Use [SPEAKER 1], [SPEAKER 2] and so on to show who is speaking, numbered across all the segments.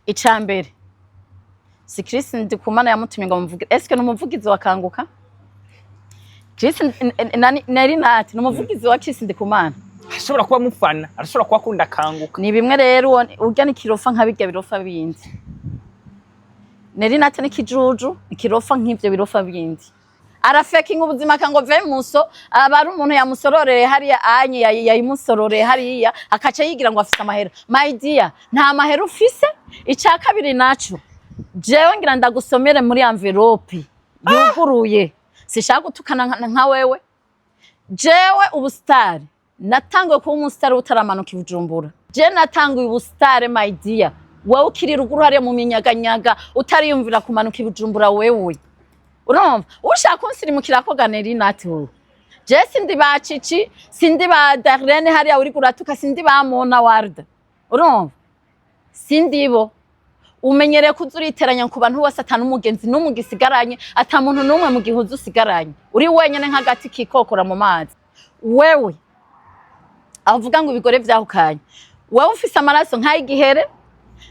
[SPEAKER 1] Ica mbere, si Chris Ndikumana yamutumye ngo amuvugire? Eske ni umuvugizi wa Kanguka? Chris nari nati ni umuvugizi wa Chris Ndikumana?
[SPEAKER 2] Ashobora kuba mufana, arashobora kuba akunda Kanguka.
[SPEAKER 1] Ni bimwe rero, urya ni kirofa nka birya birofa bindi. Neri nati ni kijuju, ni kirofa nk'ivyo birofa bindi. Arafekinga ubuzima kango vemuso aba ari umuntu yamusororeye hariya anye, yayimusororeye hariya, akaca yigira ngo afise amahera. My dear, nta mahera ufise. Ica kabiri naco, jewe ngira ndagusomere muri envelope yuguruye. Sishaka gutukana nka wewe. Jewe ubusitari natanguye kuba umusitari utaramanuka i Bujumbura. Je natanguye ubusitari, my dear, wewe ukiri ruguru hariya mu minyaganyaga, utariyumvira kumanuka i Bujumbura. Wewe urumva ushaka kunsirimukirako ganeri nati wowe, je sindi ba Cici, sindi ba Darlene hariya uriko uratuka, sindi ba Mona Warda. Urumva, sindibo. Umenyereye kuza uriteranya ku bantu bose, ata n'umugenzi n'umwe ugisigaranye, ata muntu n'umwe mu gihe uza usigaranye, uri wenyene nk'agati kikokora mu mazi. Wewe avuga ngo ibigore vyahukanye, wewe ufise amaraso nk'ay'igihere.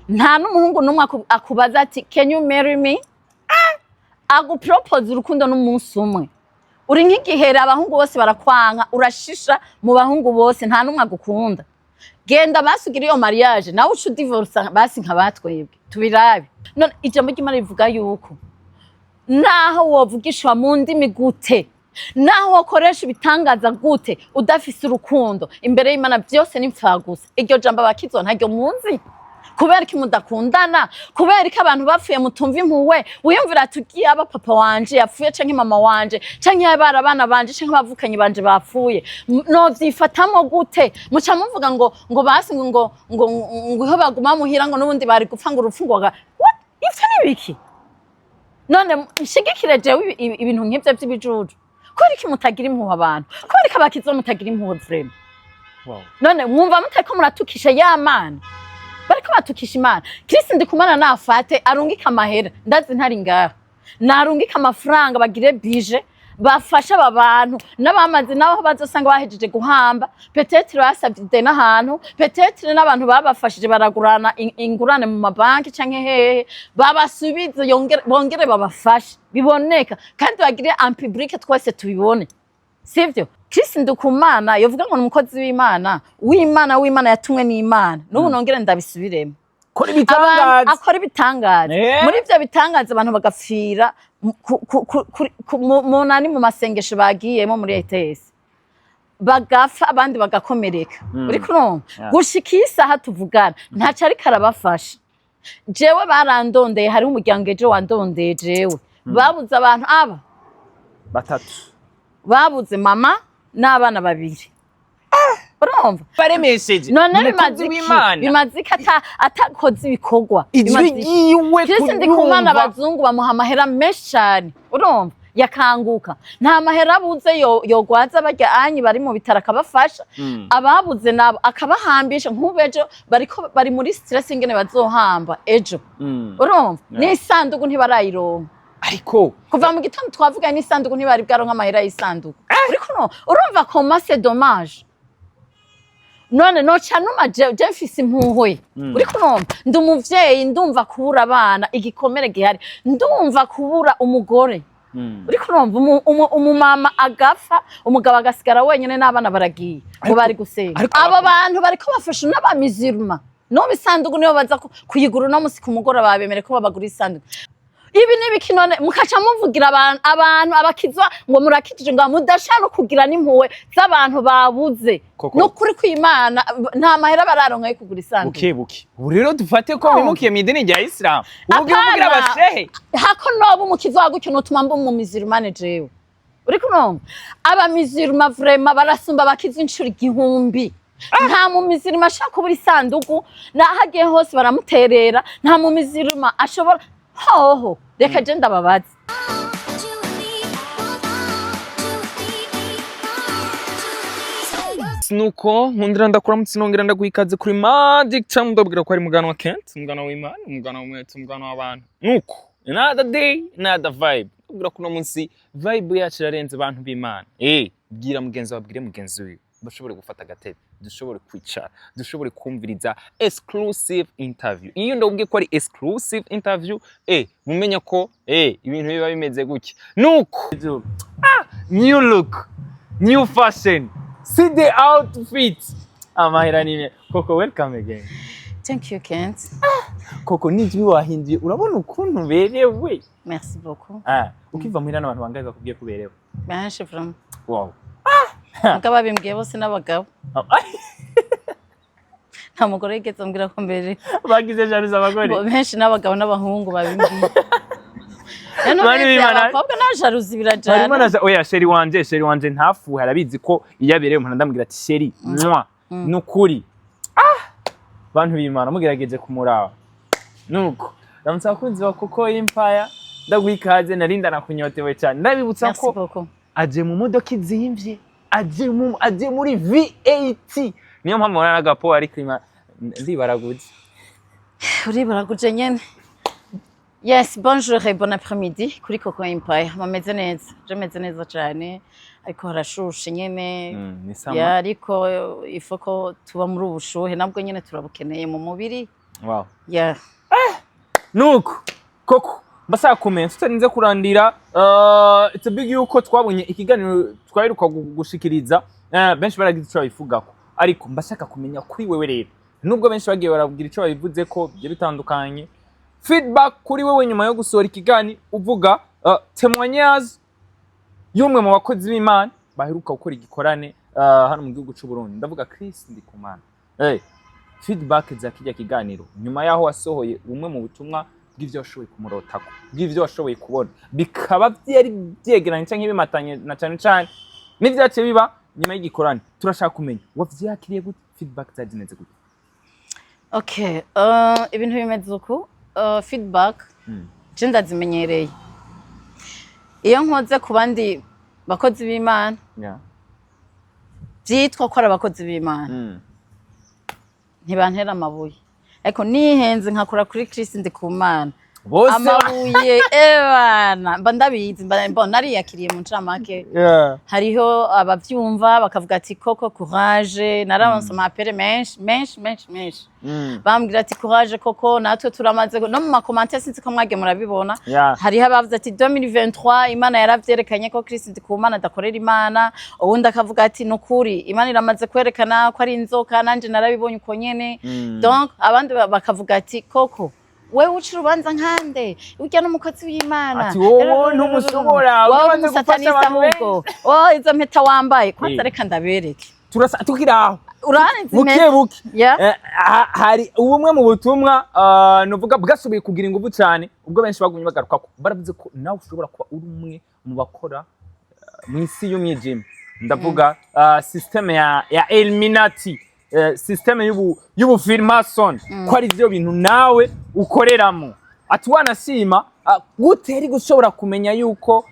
[SPEAKER 1] Nta n'umuhungu n'umwe akubaza ati: "Can you marry me?" Agupropose urukundo n'umunsi umwe. Uri nk'igihere, abahungu bose barakwanka, urashisha mu bahungu bose, nta n'umwe agukunda. Genda basi ugire iyo mariage, nawe uca udivorsa basi nka batwebwe tubirabe. None ijambo ry'Imana rivuga yuko naho wovugishwa mu ndimi gute, naho wakoresha ibitangaza gute, udafise urukundo, imbere y'Imana byose ni gusa. Iryo jambo abakizwa ntaryo munzi. Kubera ko mudakundana, kubera ko abantu bapfuye mutumva impuhwe. Wiyumvira ati: "Ugiye aba papa wanje yapfuye, canke mama wanje, canke yabara abana banje, canke abavukanyi banje bapfuye, novyifatamo gute?" Muca muvuga ngo basi ngo iho baguma muhira, ngo n'ubundi bari gupfa, ngo urupfu ngo what? Ivyo ni biki? None nshigikire jewe ibintu nk'ivyo vy'ibijuju? Kubera iki mutagira impuhwe abantu? Kubera iki abakizo mutagira impuhwe vraiment? None mwumva mutariko muratukisha ya Mana? Bariko batukisha Imana. Chris Ndikumana nafate arungike amahera, ndazi ntari ngaha, narungike amafaranga, bagire bije bafasha aba bantu n'abamaze n'aho bazosanga bahejeje guhamba. Peut-être basavye ideni ahantu, peut-être n'abantu babafashije baragurana ingurane mu mabanki canke hehe, babasubize, bongere babafashe biboneka, kandi bagire en public, twese tubibone, sivyo? Chris Ndikumana yovuga ngo ni umukozi w'Imana, w'Imana, w'Imana, yatumwe n'Imana. N'ubu nongere ndabisubiremo.
[SPEAKER 2] Kora
[SPEAKER 1] Abantu
[SPEAKER 2] ibitangaza.
[SPEAKER 1] Akora ibitangaza. Muri ivyo bitangaza abantu bagapfira mu nani, mu masengesho bagiyemo muri ETS, bagapfa, abandi bagakomereka. Uriko urumva?
[SPEAKER 2] Yeah.
[SPEAKER 1] Gushika iyi saha tuvugana, ntaco ariko arabafasha. Jewe barandondeye, hariho umuryango ejo wandondeye jewe, babuze abantu aba
[SPEAKER 2] batatu.
[SPEAKER 1] Babuze mama n'abana babiri, urumva?
[SPEAKER 2] Baremesheje.
[SPEAKER 1] None
[SPEAKER 2] Ni
[SPEAKER 1] bimaze
[SPEAKER 2] umukozi
[SPEAKER 1] iki?
[SPEAKER 2] w'Imana.
[SPEAKER 1] Bimaze iki atakoze ibikorwa?
[SPEAKER 2] Ijwi
[SPEAKER 1] Bimaze iki?
[SPEAKER 2] ryiwe
[SPEAKER 1] Chris Ndikumana,
[SPEAKER 2] kuryumva.
[SPEAKER 1] abazungu bamuha amahera menshi cyane, urumva? Yakanguka nta mahera abuze yogwaza barya anyi bari mu bitaro akabafasha, ababuze nabo akabahambisha. Nk'ubu ejo bariko bari muri stress ingene bazohamba ejo, urumva? N'isanduku ntibarayironka.
[SPEAKER 2] Ariko
[SPEAKER 1] Kuva mu gitondo twavuganye, n'isanduku ntibari bwaronka amahera y'isanduku. Uriko urumva comment c'est dommage? None noca numa je mfise impuhwe, uriko urumva? Ndi umuvyeyi, ndumva kubura abana igikomere gihari, ndumva kubura umugore, uriko urumva? Umumama agapfa, umugabo agasigara wenyene n'abana baragiye ngo bari gusenga.
[SPEAKER 2] Ariko
[SPEAKER 1] Abo bantu bariko bafasha n'abamiziruma n'ubu isanduku nibo baza kuyigura uno musi ku mugoroba, bemere ko babagura isanduku. Ibi ni ibiki none? Mukaca muvugira abantu abakizwa ngo murakijije, ngo mudashaka no kugira n'impuhwe z'abantu babuze.
[SPEAKER 2] Koko.
[SPEAKER 1] Nukuri kw'Imana, nta mahera bararonka yo kugura isanduku.
[SPEAKER 2] Buke buke. Ubu rero dufate ko
[SPEAKER 1] No.
[SPEAKER 2] wimukiye mu idini rya Isilamu, ubu ugiye uvugira
[SPEAKER 1] Apana.
[SPEAKER 2] abashehe?
[SPEAKER 1] Hako noba umukiza wa gutyo, notuma mba umumizirumane jewe. Uriko urumva? Abamiziruma vraiment barasumba abakiza inshuro 1000. Nta mumiziruma ashaka kubura isanduku, naho agiye hose baramuterera. Nta mumiziruma ashobora hoho. Reka je ndababaza.
[SPEAKER 3] Two, three, four, two, three, four, two,
[SPEAKER 2] Nuko nkundira ndakuramutse, nongera ndaguha ikaze kuri Magic Channel. Ndabwira ko ari mugana wa Kent, umugana w'Imana, umugana w'umwete, umugana w'abantu. Nuko another day, another vibe. Ndabwira ko uno munsi vibe yacu irarenze, abantu b'Imana. Bwira mugenzi wawe, bwire mugenzi wiwe bashobore gufata agatebe. Dushobore kwicara, dushobore kumviriza exclusive interview. Iyo ndabwiye ko ari exclusive interview, mumenya ko ibintu biba bimeze gutya. Nuko new look, new fashion, see the outfit, amahera ni Koko, welcome again.
[SPEAKER 1] Thank you, Kent.
[SPEAKER 2] Koko n'ijwi wahinduye, urabona ukuntu uberewe.
[SPEAKER 1] Merci beaucoup.
[SPEAKER 2] Ah, ukiva muhira n'abantu bangahe bakubwiye ko uberewe?
[SPEAKER 1] Benshi vraiment.
[SPEAKER 2] Wow.
[SPEAKER 1] Mugabo babimbwiye bose n'abagabo. Nta mugore yigeze ambwira ko mberewe.
[SPEAKER 2] Bagize jalousie abagore.
[SPEAKER 1] Bo benshi n'abagabo n'abahungu babimbwiye. Rero
[SPEAKER 2] Bari
[SPEAKER 1] urebye
[SPEAKER 2] bimana-
[SPEAKER 1] abakobwa na jalousie birajana.
[SPEAKER 2] Harimo na oya, chéri wanje, chéri wanje ntafuhe, arabizi ko iyo aberewe umuntu ndamubwira ati: "Chéri, mwa nukuri." Ah, bantu b'Imana, mugerageje kumuraba. Nuko ndamutse abakunzi ba Koko Empire, ndaguha ikaze, narinda nakunyotewe cyane. Ndabibutsa
[SPEAKER 1] Merci
[SPEAKER 2] ko
[SPEAKER 1] beaucoup.
[SPEAKER 2] aje mu modoka izimvye, aje muri V8, niyo mpamvu ubona n'agapo ari klima ndibaraguze.
[SPEAKER 1] Uribaraguje nyene. Yes, bonjour et bon après-midi kuri Koko Empire. Mumeze neza? Je meze neza cyane. Ariko harashushe nyene.
[SPEAKER 2] Ni sama.
[SPEAKER 1] Ya, ariko ifo ko tuba muri ubu bushuhe nabwo nyene turabukeneye mu mubiri.
[SPEAKER 2] Wow.
[SPEAKER 1] Ya.
[SPEAKER 2] Nuko Koko, mbasaba kumenya tutarinze kurandira, it's a big yuko twabonye ikiganiro twaheruka gushikiriza, benshi baragize ico babivugako, ariko mbashaka kumenya kuri wewe rero, nubwo benshi bagiye barabwira ico babivuze ko bigiye bitandukanye, feedback kuri wewe nyuma yo gusohora ikiganiro uvuga témoignage y'umwe mu bakozi b'Imana baheruka gukora igikorane hano mu gihugu c'u Burundi, ndavuga Chris Ndikumana. Hey, feedback za kijya kiganiro nyuma yaho wasohoye bumwe mu butumwa bw'ivyo washoboye kumurotako, bw'ivyo washoboye kubona, bikaba byari byegeranye canke bimatanye na cane cane n'ivyaciye biba nyuma y'igikorane, turashaka kumenya wavyakiriye gute, feedback zari zimeze gute?
[SPEAKER 1] Okay, ibintu bimeze uku, feedback je ndazimenyereye. Iyo nkoze ku bandi bakozi b'Imana vyitwa ko ari abakozi b'Imana, ntibantera amabuye, ariko nihenze nkakora kuri Chris Ndikumana,
[SPEAKER 2] bose
[SPEAKER 1] amabuye ebana mba ndabizi, mba nariyakiriye mu ncamake. Hariho abavyumva bakavuga ati: "Koko courage." Nararonse ama appels menshi menshi menshi menshi, bambwira ati: "Courage koko, natwe turamaze." No mu ma commentaires, sinzi ko mwagiye murabibona, hariho abavuze ati: "2023 Imana yaravyerekanye ko Chris Ndikumana adakorera Imana." Uwundi akavuga ati: "Nukuri Imana iramaze kwerekana ko ari inzoka, nanje narabibonye uko nyene." Donc abandi bakavuga ati: "Koko wewe uca urubanza nkande, urya n'umukozi w'Imana."
[SPEAKER 2] Ati: "Wowe ntumushobora,
[SPEAKER 1] wowe
[SPEAKER 2] uramaze gufasha
[SPEAKER 1] umusatanista
[SPEAKER 2] abantu."
[SPEAKER 1] Ahubwo wowe izo mpeta wambaye kwanza, reka ndabereke.
[SPEAKER 2] Turasa tukiri aho.
[SPEAKER 1] Uranzi
[SPEAKER 2] Buke
[SPEAKER 1] impeta?
[SPEAKER 2] buke.
[SPEAKER 1] Yeah.
[SPEAKER 2] Hari ubumwe mu butumwa, nuvuga bwasubiye kugira ingufu cyane, ubwo benshi bagumye bagarukako, baravuze ko nawe ushobora kuba uri umwe mu bakora mu isi y'umwijima, ndavuga système ya Illuminati, système y'ubu Freemason, ko ari byo bintu nawe ukoreramo. Ati wanashima gute yari gushobora kumenya yuko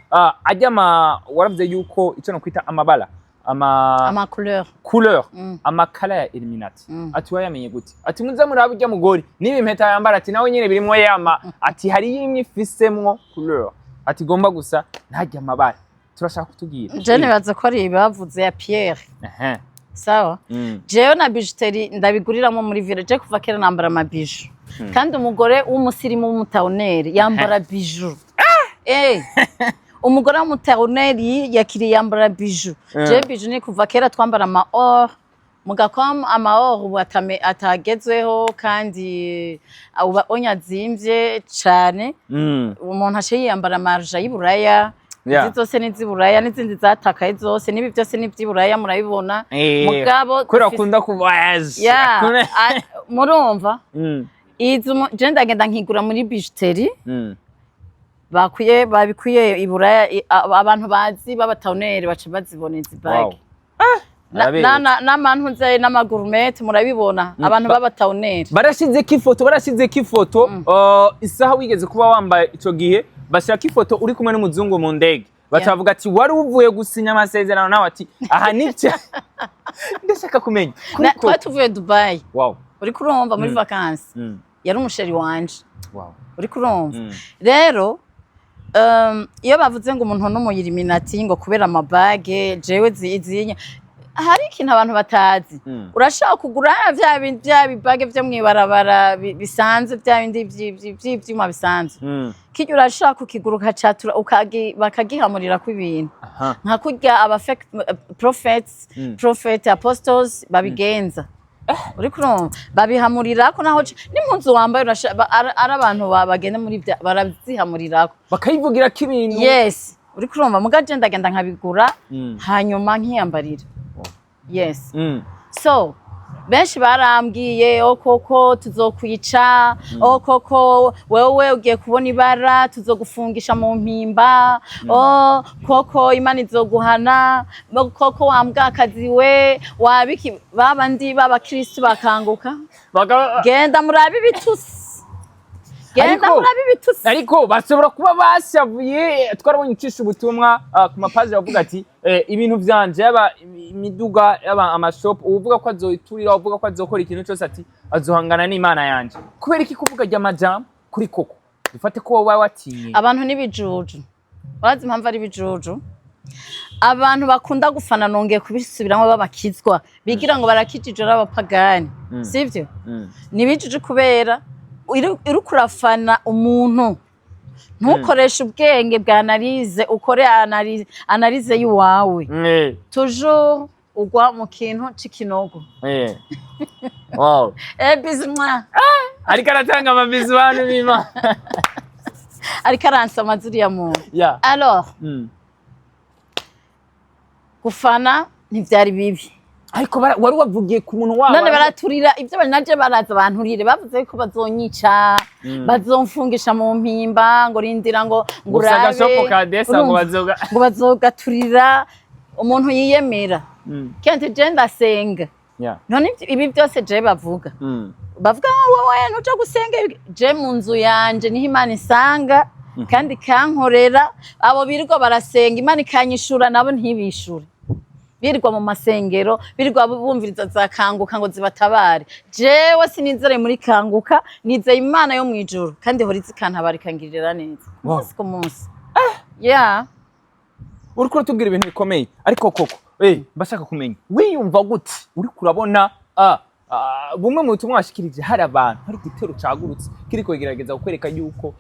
[SPEAKER 2] ajya ama waravuze yuko icyo nokwita amabara ama
[SPEAKER 1] Ama couleur.
[SPEAKER 2] Couleur, amakara ya Illuminati. Ati wayamenye gute? Ati muze murabe urya mugore niba impeta yambara, ati nawe nyene birimwo yama, ati hari imwe ifisemwo couleur, ati igomba gusa ntajya amabara. Turashaka kutubwira.
[SPEAKER 1] Je nibaza ko ari bavuze ya Pierre. Sawa. Jewe na bijouterie ndabiguriramo muri ville. Je kuva kera nambara ama bijoux, kandi umugore w'umusirimu w'umu townaire yambara bijoux. Umugore w'umu townaire yakiriye yambara bijoux. Je bijoux ni kuva kera, twambara ama or mugakoma ama or ubu atagezweho kandi uba onya azimvye cane. Umuntu aciye yiyambara amaruja y'iburaya. Izi zose ni iz'iburaya n'izindi zatakaye zose, n'ibi byose ni iby'iburaya, murabibona. Mugabo
[SPEAKER 2] Kubera
[SPEAKER 1] dufise-
[SPEAKER 2] akunda kuvoyage.
[SPEAKER 1] Ya, murumva izi je ndagenda nkigura muri bijouterie bakwiye babikuye iburaya, abantu bazi b'aba townaire baca bazibona izi bague.
[SPEAKER 2] Araberetse.
[SPEAKER 1] N'amantuze n'ama gourmettes, murabibona, abantu b'aba townaire.
[SPEAKER 2] Barashizeko ifoto, isaha wigeze kuba wambaye ico gihe, bashirako ifoto uri kumwe n'umuzungu mu ndege, baca bavuga ati wari uvuye gusinya amasezerano nawe, ati aha nibyo ndashaka kumenya.
[SPEAKER 1] Twari tuvuye Dubai. Uriko urumva, muri vacances. Yari umu chéri wanje. Uriko urumva? Rero iyo bavuze ngo umuntu n'umu Illuminati ngo kubera ama bagues, jewe izinya Hari ikintu abantu batazi. Urashobora kugura vya bya bibage vyo mw'ibarabara bisanzwe, vya bindi vy'ivyuma bisanzwe. Kirya urashobora kukigura, ukacatura, bakagihamurirako ibintu, nka kurya aba fake prophets, prophet, apostles babigenza. Uriko urumva, babihamurirako naho n'impuzu wambaye, ari abantu bagenda muri barazihamurirako.
[SPEAKER 2] Bakayivugira ko ibintu.
[SPEAKER 1] Yes, uriko urumva? Muga je ndagenda nkabigura, hanyuma nkiyambarira. Yes. So benshi barambwiye: "O koko, tuzokwica. O koko, wewe ugiye kubona ibara, tuzogufungisha mu mpimba. O koko, Imana izoguhana. O koko, wa mbwakazi we, wabiki." Babandi b'abakristu bakanguka. Genda murabe ibitusi, genda murabe ibitusi.
[SPEAKER 2] Ariko bashobora kuba bashavuye. Twarabonye ucisha ubutumwa ku mapaji bavuga ati ibintu vyanje, yaba imiduga, yaba amashopu, uvuga ko azoyiturira, uvuga ko azokora ikintu cyose, ati azohangana n'Imana yanje. Kubera iki kuvuga rya majambo kuri koko? Dufate ko wowe watinye.
[SPEAKER 1] Abantu n'ibijuju. Urazi impamvu ari ibijuju? Abantu bakunda gufana, nongeye kubisubiramo, b'abakizwa bigira ngo barakijije ari abapagani, sivyo? Ni ibijuju kubera uriko urafana umuntu, ntukoreshe ubwenge bwa analyse, ukore analyse y'iwawe. Toujours ugwa mu kintu c'ikinogo.
[SPEAKER 2] Wow.
[SPEAKER 1] Bisous mwa.
[SPEAKER 2] Ariko aratanga amabisous, bantu b'Imana.
[SPEAKER 1] Ariko aransama zuriya muntu. Alors, gufana ntivyari bibi.
[SPEAKER 2] Ariko wari wavugiye ku muntu wabo.
[SPEAKER 1] None baraturira ibyo bari naje, baraza banturire, bavuze ko bazonyica, bazomfungisha mu mpimba, ngo rindira, ngo
[SPEAKER 2] gusa
[SPEAKER 1] urabe.
[SPEAKER 2] Agashopo ka desa ngo
[SPEAKER 1] Urumva?
[SPEAKER 2] bazoga.
[SPEAKER 1] Ngo bazogaturira umuntu yiyemera. Kente je ndasenga. None ibi byose je bavuga, bavuga ngo wowe ntuja gusenga, je mu nzu yanje niho Imana isanga kandi ikankorera. Abo birirwa barasenga, Imana ikanyishura, nabo ntibishure. Birirwa mu masengero, birirwa bumviriza za Kanguka ngo zibatabare. Jewe sinizere muri Kanguka, nizeye Imana yo mw'ijuru, kandi ihora iza ikantabara, ikangirira neza umunsi ku munsi, yeah.
[SPEAKER 2] Uriko uratubwira ibintu bikomeye, ariko koko mbashaka kumenya wiyumva gute uriko urabona bumwe mu butumwa washikirije, hari abantu, hari igitero cagurutse kiriko kigerageza kukwereka yuko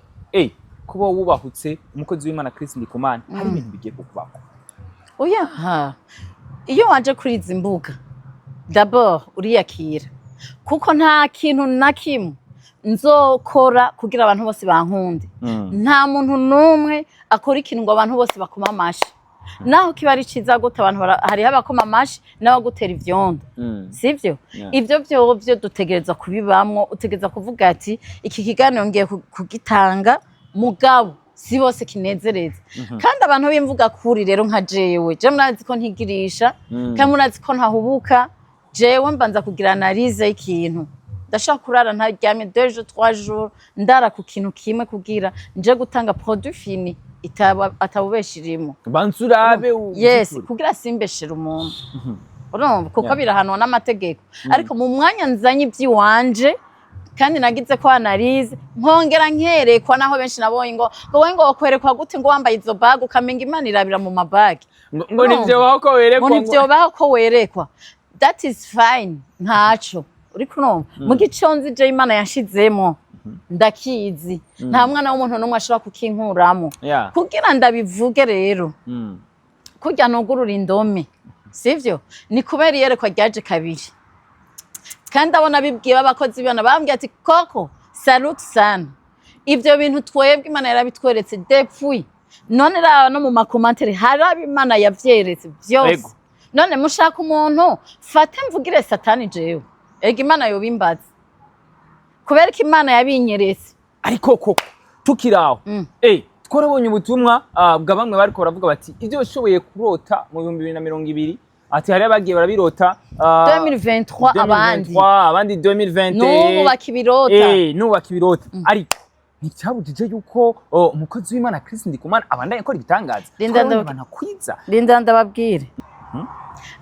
[SPEAKER 2] kuba wubahutse umukozi w'Imana Chris Ndikumana, hari ibintu bigiye kukubako?
[SPEAKER 1] Oya, iyo waje kuri izi mbuga, d'abord uriyakira, kuko nta kintu na kimwe nzokora kugira abantu bose bankunde. Nta muntu n'umwe akora ikintu ngo abantu bose bakoma amashi, naho kiba ari ciza gute. Abantu hariho abakoma amashi n'abagutera ivyondo, sivyo?
[SPEAKER 2] Yeah.
[SPEAKER 1] Ivyo vyovyo dutegereza kubibamwo. Utegereza kuvuga ati iki kiganiro ngiye kugitanga, mugabo si bose kinezereza. Kandi abantu b'imvuga kuri rero nka jewe, je murazi ko ntigirisha, kandi murazi ko ntahubuka. Jewe mbanza kugira analyse y'ikintu. Ndashaka kurara ntaryamye 2 jours, 3 jours, ndara ku kintu kimwe kugira nje gutanga produit fini itaba atabubesha irimo.
[SPEAKER 2] Banza urabe.
[SPEAKER 1] Yes, kugira simbeshere umuntu, urumva, kuko birahanwa n'amategeko. Ariko mu mwanya nzanye iby'iwanje, kandi nagize ko analyse, nkongera nkerekwa, naho benshi nabonye ngo we ngo wakwerekwa gute, ngo wambaye izo bague, ukamenga Imana irabira mu mabague.
[SPEAKER 2] Ngo nivyo baho ko werekwa.
[SPEAKER 1] Ngo ntivyobaho ko werekwa. That is fine, ntaco. Uriko urumva? Mu gico nzi je Imana yashizemo ndakizi, nta mwana w'umuntu n'umwe ashobora kukinkuramo. Kugira ndabivuge rero, kurya nugurura indome, sivyo? Ni kubera iyerekwa ryaje kabiri, kandi abona bibwiye b'abakozi b'Imana bambwiye ati koko salute sana, ivyo bintu twebwe Imana yarabitweretse depuis. None raba no mu macommentaires hari abo Imana yavyeretse vyose. None mushaka umuntu fate mvugire Satani? Jewe ega Imana yobimbaza kubera ko Imana yabinyeretse.
[SPEAKER 2] Ariko koko tukiri aho, twarabonye ubutumwa bwa bamwe bariko baravuga bati ibyo washoboye kurota mu 2020, ati hariyo abagiye barabirota
[SPEAKER 1] 2023 abandi.
[SPEAKER 2] 2023, abandi 2020.
[SPEAKER 1] N'ubu bakibirota.
[SPEAKER 2] N'ubu bakibirota, ariko nticyabujije yuko umukozi w'Imana Chris Ndikumana abandanya akora ibitangaza.
[SPEAKER 1] Linda,
[SPEAKER 2] Twarabonye abantu akwiza.
[SPEAKER 1] Linda, ndababwire,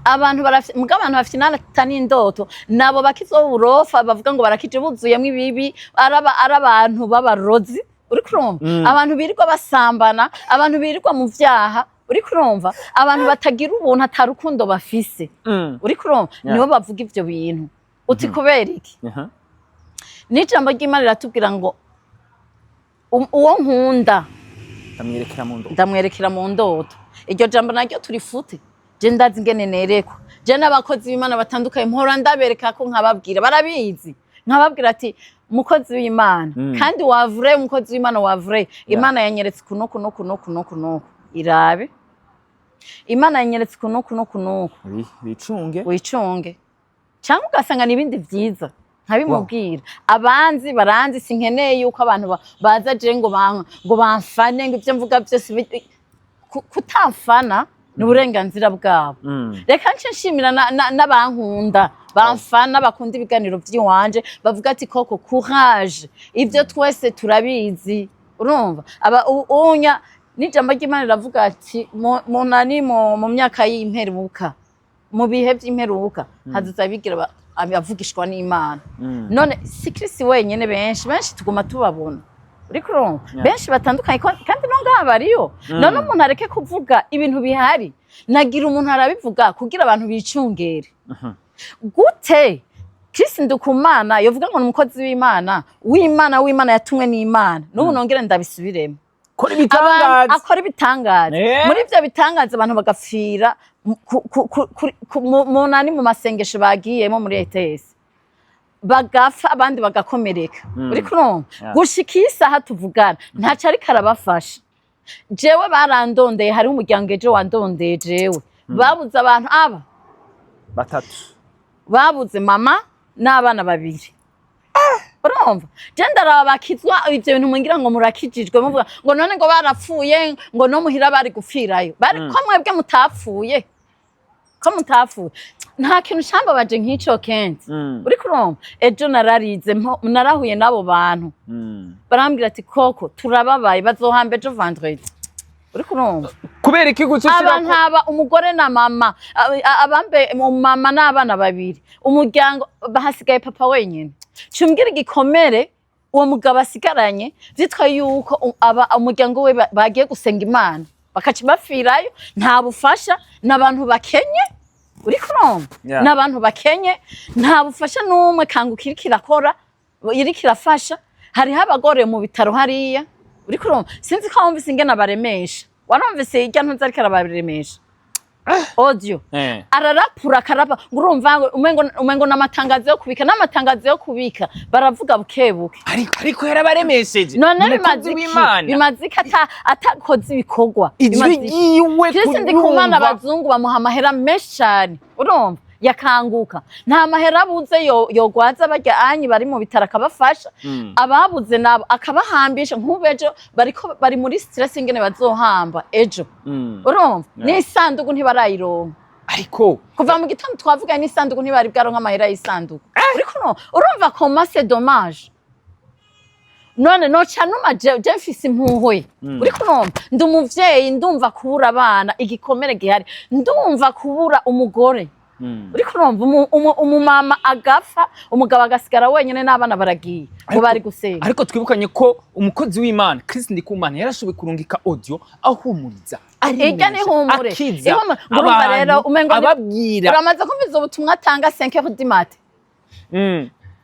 [SPEAKER 1] abantu barafite, muga abantu bafite inata n'indoto, nabo bakizo uburofa bavuga ngo barakije, buzuyemo ibibi, araba ari abantu b'abarozi. Uri kurumva? Abantu birirwa basambana, abantu birirwa mu vyaha. Uriko urumva, abantu batagira ubuntu, atarukundo bafise, uriko urumva, nibo bavuga ivyo bintu. Uti kubera iki? N'ijambo ry'Imana riratubwira ngo uwo nkunda
[SPEAKER 2] ndamwerekera mu ndoto.
[SPEAKER 1] Ndamwerekera mu ndoto. Iryo jambo naryo turifute. Je ndazi ingene nerekwa. Je n'abakozi b'Imana batandukanye mpora ndabereka ko nkababwira, barabizi, nkababwira ati umukozi w'Imana kandi wavure, umukozi w'Imana wavure, Imana yanyeretse kuno kuno kuno kuno kuno, irabe, Imana yanyeretse kuno kuno kuno.
[SPEAKER 2] Bicunge.
[SPEAKER 1] Wicunge, cyangwa ugasanga ni ibindi byiza nkabimubwira. Abanzi baranzi, sinkeneye yuko abantu baza je ngo ngo bamfane, ngo ibyo mvuga byose kutamfana ni uburenganzira bwabo. Reka nce nshimira n'abankunda, bamfana, bakunda ibiganiro by'iwanje, bavuga ati koko courage, ibyo twese turabizi. Urumva, aba unya n'ijambo ry'Imana riravuga ati mu nani mu myaka y'imperuka, mu bihe by'imperuka, hazoza abigira abavugishwa n'Imana. None si Kirisi wenyene, benshi benshi tuguma tubabona, uriko urumva?
[SPEAKER 2] Yeah.
[SPEAKER 1] Benshi batandukanye, kandi no ngaha bariyo. None umuntu areke kuvuga ibintu bihari, nagira umuntu arabivuga kugira abantu bicungere. Gute Kirisi Ndikumana yovuga ngo ni umukozi w'Imana, w'Imana, w'Imana, yatumwe n'Imana? N'ubu nongere ndabisubiremo.
[SPEAKER 2] Kora
[SPEAKER 1] Abantu
[SPEAKER 2] ibitangaza.
[SPEAKER 1] Akora ibitangaza. Muri ibyo bitangaza abantu bagapfira mu nani, mu masengesho bagiyemo muri ETS, bagapfa, abandi bagakomereka. Uriko urumva?
[SPEAKER 2] Yeah.
[SPEAKER 1] Gushika iyi saha tuvugana ntaco ariko arabafasha. Jewe barandondeye, hariho umuryango ejo wandondeye jewe, babuze abantu aba
[SPEAKER 2] batatu.
[SPEAKER 1] Babuze mama n'abana babiri. Urumva, je ndaraba bakizwa ivyo bintu mwingira ngo murakijijwe, muvuga ngo none ngo barapfuye, ngo no muhira bari gupfirayo, bari ko mwebwe mutapfuye, ko mutapfuye. Nta kintu cambabaje nk'ico kenshi. Uriko urumva, ejo nararize, narahuye n'abo bantu, barambwira ati koko turababaye, bazohamba ejo vendredi. Uriko urumva?
[SPEAKER 2] Kubera iki guca
[SPEAKER 1] Aba
[SPEAKER 2] ushirako
[SPEAKER 1] ntaba umugore na mama, abambe mama n'abana babiri, umuryango bahasigaye papa wenyine. Cumbwira igikomere uwo mugabo asigaranye, vyitwa yuko aba umuryango we bagiye gusenga Imana bakaca bapfirayo, nta bufasha, n'abantu bakenye. Uriko urumva?
[SPEAKER 2] Yeah.
[SPEAKER 1] N'abantu bakenye, nta bufasha n'umwe kanguka iriko irakora, iriko irafasha. Hariho abagore mu bitaro hariya. Uriko urumva? Sinzi ko wumvise ingene abaremesha. Warumvise irya ntuzi ariko arabaremesha audio? Ararapura, akarapa, ngo urumva ngo umengo n'amatangazo yo kubika, n'amatangazo yo kubika baravuga buke buke.
[SPEAKER 2] Ariko yarabaremesheje.
[SPEAKER 1] None
[SPEAKER 2] Ni umukozi
[SPEAKER 1] bimaze iki?
[SPEAKER 2] w'Imana.
[SPEAKER 1] Bimaze iki atakoze ibikorwa?
[SPEAKER 2] Ijwi
[SPEAKER 1] Bimaze iki?
[SPEAKER 2] ryiwe
[SPEAKER 1] Kirisi Ndikumana,
[SPEAKER 2] kuryumva.
[SPEAKER 1] abazungu bamuha amahera menshi cyane. Urumva, yakanguka nta mahera abuze yogwaza barya anyi bari mu bitaro akabafasha, ababuze nabo akabahambisha. Nk'ubu ejo bariko bari muri stress ingene bazohamba ejo. Urumva?
[SPEAKER 2] Yeah.
[SPEAKER 1] N'isanduku ntibarayironka.
[SPEAKER 2] Ariko
[SPEAKER 1] Kuva mu gitondo twavuganye, n'isanduku ntibari bwaronka amahera y'isanduku. Uriko urumva comment c'est dommage? None noca numa je mfise impuhwe. Uriko urumva, ndi umuvyeyi, ndumva kubura abana igikomere gihari, ndumva kubura umugore. Uriko urumva, umumama agapfa, umugabo agasigara wenyine n'abana baragiye ngo bari gusenga.
[SPEAKER 2] Ariko twibukanye ko umukozi w'Imana Chris Ndikumana yarashoboye kurungika audio ahumuriza,
[SPEAKER 1] Irya ni humure.
[SPEAKER 2] akiza
[SPEAKER 1] Ihumure. Urumva rero,
[SPEAKER 2] abantu,
[SPEAKER 1] umengo
[SPEAKER 2] ababwira.
[SPEAKER 1] Uramaze kumva ubutumwa atanga 5 heures du matin?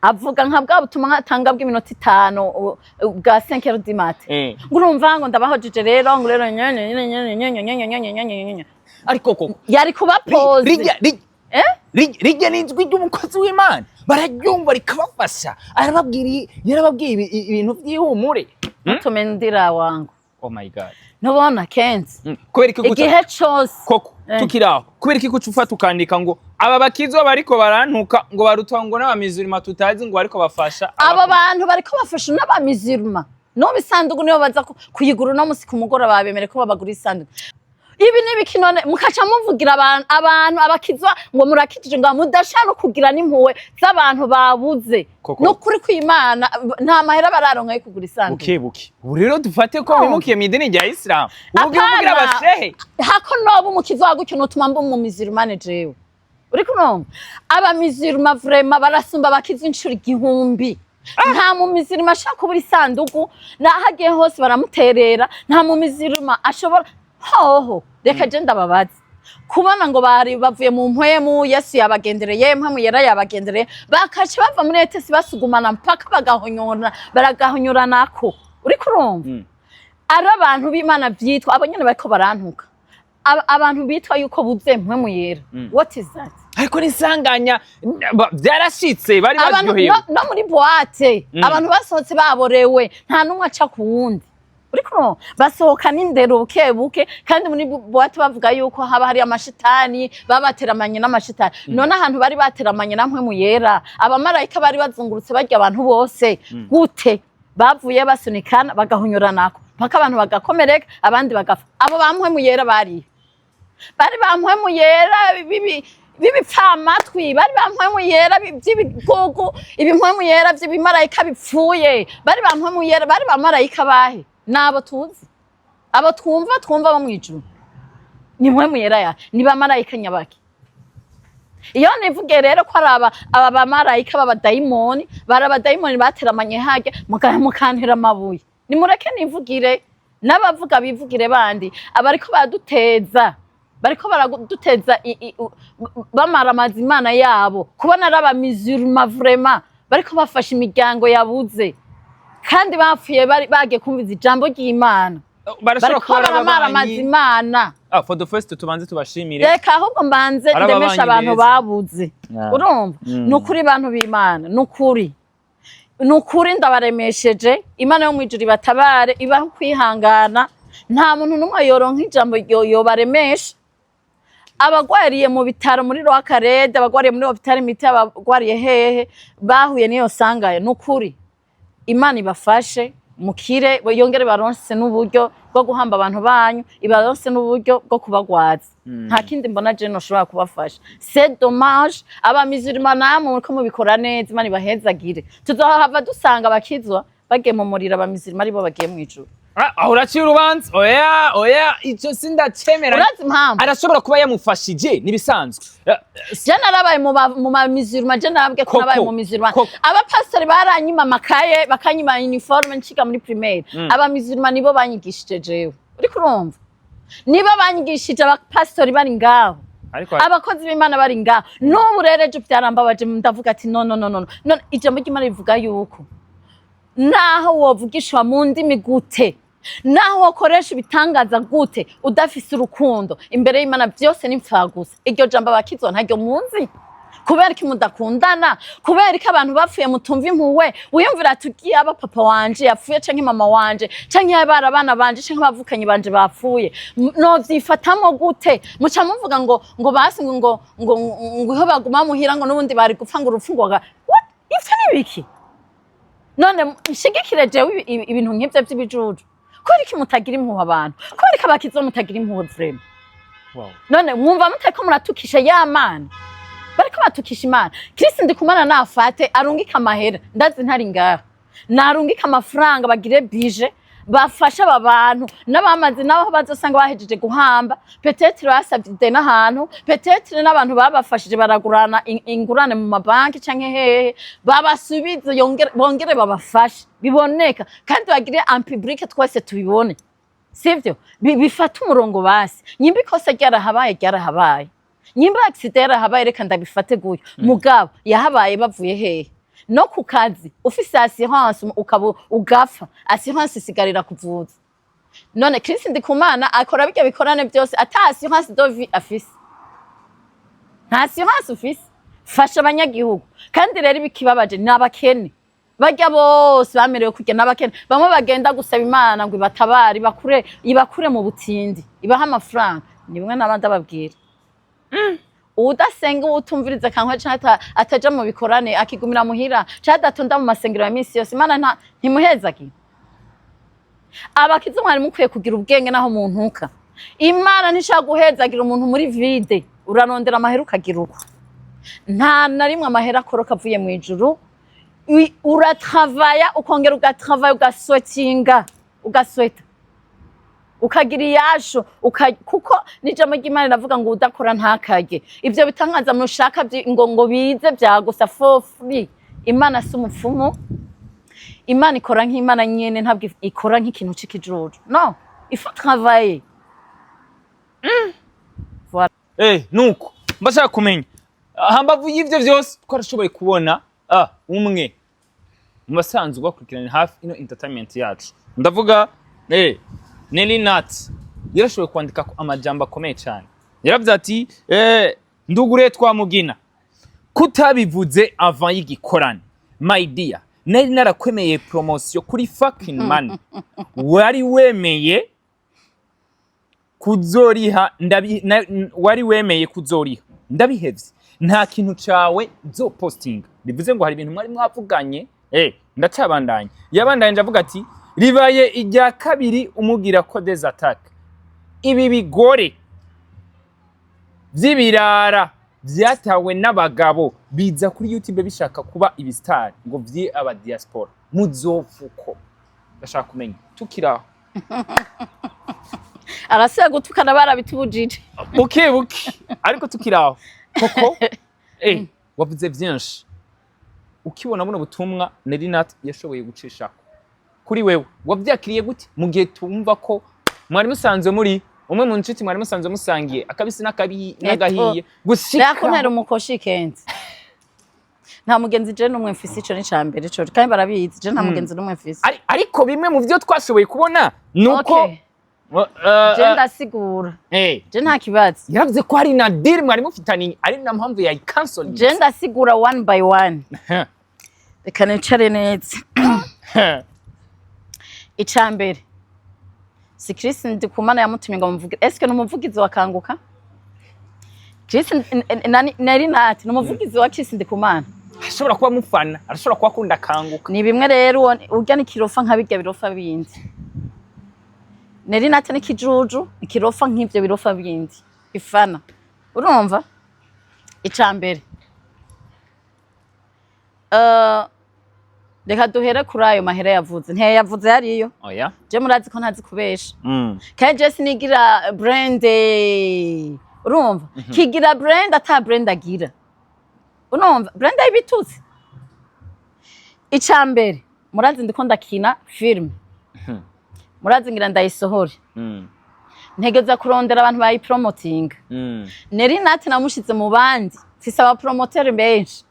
[SPEAKER 1] Avuga nka bwa butumwa atanga bw'iminota 5 bwa 5 heures du matin. Ngo urumva ngo ndabahojeje rero, ngo rero nye nye nye nye nye nye nye nye nye nye nye nye.
[SPEAKER 2] Ariko koko
[SPEAKER 1] Yari kuba pose.
[SPEAKER 2] Rijya
[SPEAKER 1] Eh?
[SPEAKER 2] rijya ni ijwi ry'umukozi w'Imana, bararyumva rikabafasha. Arababwira, yarababwiye ibintu by'ihumure.
[SPEAKER 1] Ntutume ndira wangu.
[SPEAKER 2] Oh my God.
[SPEAKER 1] Ntubona kenzi?
[SPEAKER 2] Kubera iki guca
[SPEAKER 1] Igihe cose.
[SPEAKER 2] Koko tukiri aho, kubera iki guca ufata ukandika ngo aba bakizwa bariko barantuka, ngo barutwa ngo n'abamizurima tutazi, ngo bariko bafasha
[SPEAKER 1] Abo bantu bariko bafasha n'abamiziruma, n'ubu isanduku niyo baza kuyigura uno musi ku mugoroba, babemere ko babagura isanduku. Ibi ni ibiki none? Mukaca muvugira abantu abakizwa ngo murakijije, ngo mudashaka no kugira n'impuhwe z'abantu babuze.
[SPEAKER 2] Koko.
[SPEAKER 1] No kuri kw'Imana, nta mahera bararonka yo kugura isanduku.
[SPEAKER 2] Buke buke, ubu rero dufate ko
[SPEAKER 1] No.
[SPEAKER 2] bimukiye mu idini rya Isilamu, ubu ugiye kugira
[SPEAKER 1] Apana.
[SPEAKER 2] abashehe.
[SPEAKER 1] Hako noba umukiza wa gutyo, notuma mba umumizirumane jewe. Uriko urumva, abamiziruma vraiment barasumba abakiza inshuro 1000. Nta mumiziruma ashaka kubura isanduku, naho agiye hose baramuterera. Nta mumiziruma ashobora. Hoho reka je ndababaza, kubona ngo bari bavuye mu mpwemu, Yesu yabagendereye, Mpwemu Yera yabagendereye, bakaca bava muri ETS basugumana mpaka bagahonyora, baragahonyoranako, uriko urumva? Ari abantu b'Imana vyitwa abo nyene bariko barantuka. Abantu bitwa yuko buzuye Mpwemu Yera. What is that?
[SPEAKER 2] Ariko n'isanganya byarashitse, bari
[SPEAKER 1] Abantu
[SPEAKER 2] baryohewe.
[SPEAKER 1] no muri boîte, abantu basohotse baborewe, nta n'umwe aca ku wundi, uriko urumva? Basohoka n'indero buke buke, kandi muri boîte bavuga yuko haba hari amashitani, babateramanye n'amashitani. None ahantu bari bateramanye na Mpwemu Yera, abamarayika bari bazungurutse barya abantu bose, gute bavuye basunikana, bagahonyoranako mpaka abantu bagakomereka, abandi bagapfa? Abo ba Mpwemu Yera bari ba Mpwemu Yera b'ibipfamatwi, bari ba Mpwemu Yera by'ibigugu, ibimpwemu yera by'ibimarayika bipfuye, bari ba Mpwemu Yera, bari ba marayika bahe? Nabo tuzi, abo twumva bo mw'ijuru, ni Mpwemu Yera ya ni ba marayika nyabaki? Iyo nivuge rero ko ari aba bamarayika b'abadayimoni, bari abadayimoni bateramanye harya, mukantera amabuye. Nimureke nivugire, n'abavuga bivugire bandi. Abariko baraduteza, bariko baraduteza bamaramaza Imana yabo, kubona ari abamizuruma vraiment bariko bafasha imiryango yabuze kandi bapfuye, bari bagiye kumviza ijambo ry'Imana.
[SPEAKER 2] Barashobora
[SPEAKER 1] Bariko
[SPEAKER 2] kuba ari
[SPEAKER 1] baramaramaza
[SPEAKER 2] ababanyi.
[SPEAKER 1] Imana.
[SPEAKER 2] Ah, for the first tubanze tubashimire.
[SPEAKER 1] Reka ahubwo mbanze
[SPEAKER 2] Ari
[SPEAKER 1] ndemesha
[SPEAKER 2] ababanyi
[SPEAKER 1] abantu
[SPEAKER 2] beza.
[SPEAKER 1] babuze. Urumva? Ni ukuri, bantu b'Imana, ni ukuri, ni ukuri, ndabaremesheje. Imana yo mw'ijuru ibatabare, ibahe kwihangana. Nta muntu n'umwe yoronka ijambo yobaremesha. Abagwariye mu bitaro muri Rwakarede, abagwariye muri hôpital imiti, abagwariye hehe, bahuye n'iyo sangaye, ni ukuri Imana ibafashe mukire, yongere baronse n'uburyo bwo guhamba abantu banyu, ibaronse n'uburyo bwo kubagwaza. Nta kindi mbona je noshobora kubafasha. C'est dommage. Abamizirima namwe muriko mubikora neza, Imana ibahezagire. Tuzohava dusanga abakizwa bagiye mu muriro, abamizirima aribo bagiye mw'ijuru.
[SPEAKER 2] Ah, aho uraciye urubanza. Oya, oya, ico sindacemera.
[SPEAKER 1] Urazi impamvu?
[SPEAKER 2] Arashobora kuba yamufashije, nibisanzwe.
[SPEAKER 1] Je narabaye mu bamizirima, je narabwiye ko
[SPEAKER 2] Koko,
[SPEAKER 1] nabaye mu mizirima.
[SPEAKER 2] koko.
[SPEAKER 1] Abapastori baranyima amakaye, bakanyima uniforme nciga muri primaire. Abamizirima nibo banyigishije jewe, uriko urumva? Niba banyigishije, abapastori bari ngaho,
[SPEAKER 2] Ariko
[SPEAKER 1] abakozi b'Imana bari ngaho n'ubu rero, ejo byarambabaje, ndavuga ati: "No, no, no, no, no." Ijambo ry'Imana rivuga yuko naho wovugishwa mu ndimi gute, naho wakoresha ibitangaza gute, udafise urukundo imbere y'Imana byose ni gusa. Iryo jambo abakizwa ntaryo munzi. Kubera ko mudakundana, kubera ko abantu bapfuye mutumva impuhwe, wiyumvira ati: "Ugiye aba papa wanje yapfuye, canke mama wanje, canke yabara abana banje, canke abavukanyi banje bapfuye, novyifatamo gute?" Muca muvuga ngo basi ngo iho baguma muhira, ngo n'ubundi bari gupfa, ngo urupfu ngo what? Ivyo ni biki? None nshigikire jewe ibintu nk'ivyo vy'ibijuju? Kubera iki mutagira impuhwe abantu? Kubera iki abakizo mutagira impuhwe vraiment? None mwumva mutariko muratukisha ya Mana? Bariko batukisha Imana. Kirisi Ndikumana nafate arungike amahera, ndazi ntari ngaha, narungike amafaranga, bagire bije bafasha aba bantu n'abamaze n'aho bazosanga bahejeje guhamba. Peut-être basavye ideni ahantu, peut-être n'abantu babafashije baragurana ingurane mu mabanki canke hehe, babasubize, bongere babafashe biboneka, kandi bagire en public, twese tubibone, sivyo? Bifate umurongo basi. Nyimba ikosa ryarahabaye, ryarahabaye. Nyimba accident yarahabaye, reka ndabifate guyo. Mugabo yahabaye bavuye hehe? No ku kazi ufise assurance, ukaba ugapfa, assurance isigarira kuvuza. None Chris Ndikumana akora bijya bikorane byose ata assurance de vie afise? Nta assurance ufise. Fasha abanyagihugu. Kandi rero ibikibabaje ni abakene barya bose bamerewe kurya n'abakene bamwe bagenda gusaba Imana ngo ibatabare, ibakure mu butindi, ibahe amafaranga. Ni bimwe n'abandi ababwira: udasenga, utumviriza kankwa, canke ataja mu bikorane, akigumira muhira, canke adatonda mu masengero ya misi yose, Imana ntimuhezagira. Abakiza mwari mukwiye kugira ubwenge. Naho muntuka, Imana ntishaka guhezagira umuntu muri vide. Urarondera amahera ukagira uko, nta na rimwe amahera akoroka avuye mu ijuru. Uratravaya, ukongera ugatravaya, ugaswetinga, ugasweta, ukagira iyasho, kuko n'ijambo ry'Imana riravuga ngo udakora ntakarye. Ivyo bitangaza mushaka ngo bize vyagusa for free, Imana si umupfumu. Imana ikora nk'Imana nyene, ntabwo ikora nk'ikintu c'ikijuju. No, il faut travailler. Voilà.
[SPEAKER 2] Nuko mbashaka kumenya, hambavu y'ivyo vyose twarashoboye kubona umwe mu basanzwe bakurikirana hafi ino entertainment yacu, ndavuga Nelly Nat, yarashoboye kwandika ko amajambo akomeye cyane. Yaravuze ati: "Ndugure twamugina kutabivuze avant y'igikorane. My dear, nari narakwemeye promotion kuri fucking money wari wemeye kuzoriha, wari wemeye kuzoriha, ndabihevye, nta kintu cawe nzopostinga." Bivuze ngo hari ibintu mwari mwavuganye. Ndacabandanya. Yabandanye avuga ati: "Ribaye irya kabiri umugira ko des attaques. Ibi bigore vy'ibirara vyatawe n'abagabo biza kuri YouTube bishaka kuba ibistari ngo vyi aba diaspora muzovuko." Ndashaka kumenya tukiraho.
[SPEAKER 1] Arasiba gutukana, barabitubujije.
[SPEAKER 2] Buke buke, ariko tukiraho koko, wavuze vyinshi. Ukibona buno butumwa Nelly Nat yashoboye gucishako kuri wewe, wavyakiriye gute, mu gihe tumva ko mwari musanzwe muri umwe mu nshuti, mwari musanzwe musangiye akabisi n'agahiye gushika
[SPEAKER 1] Reka umukoshi kenzi. Nta mugenzi je n'umwe mfise, ico ni ca mbere ico, kandi barabizi, je nta mugenzi n'umwe mfise.
[SPEAKER 2] Ariko bimwe mu vyo twashoboye kubona nuko
[SPEAKER 1] Je ndasigura. Je nta kibazo.
[SPEAKER 2] Yaravuze ko hari na deal mwari mufitaniye, ari na mpamvu yayicancelinze.
[SPEAKER 1] Je ndasigura one by one. Reka nicare neza. Ica mbere, si Chris Ndikumana yamutumye ngo muvugire? Eske ni umuvugizi wa Kanguka? Chris Nari Nati ni umuvugizi wa Chris Ndikumana?
[SPEAKER 2] Ashobora kuba mufana, arashobora kuba akunda Kanguka.
[SPEAKER 1] Ni bimwe rero, urya ni kirofa nka birya birofa bindi. Nari Nati ni kijuju, ni kirofa nk'ivyo birofa bindi ifana. Urumva, ica mbere, reka duhere kuri ayo mahera yavuze. Ntiyayavuze yariyo.
[SPEAKER 2] Oya.
[SPEAKER 1] Je murazi ko ntazi kubesha, kandi je sinigira brand. Urumva, kigira brand ata brand agira. Urumva, brand y'ibitutsi. Ica mbere, murazi ndiko ndakina film, murazi ngira ndayisohore, ntegeza kurondera abantu bayipromotinga. Neri Nati namushize mu bandi, mfise abapromoteur benshi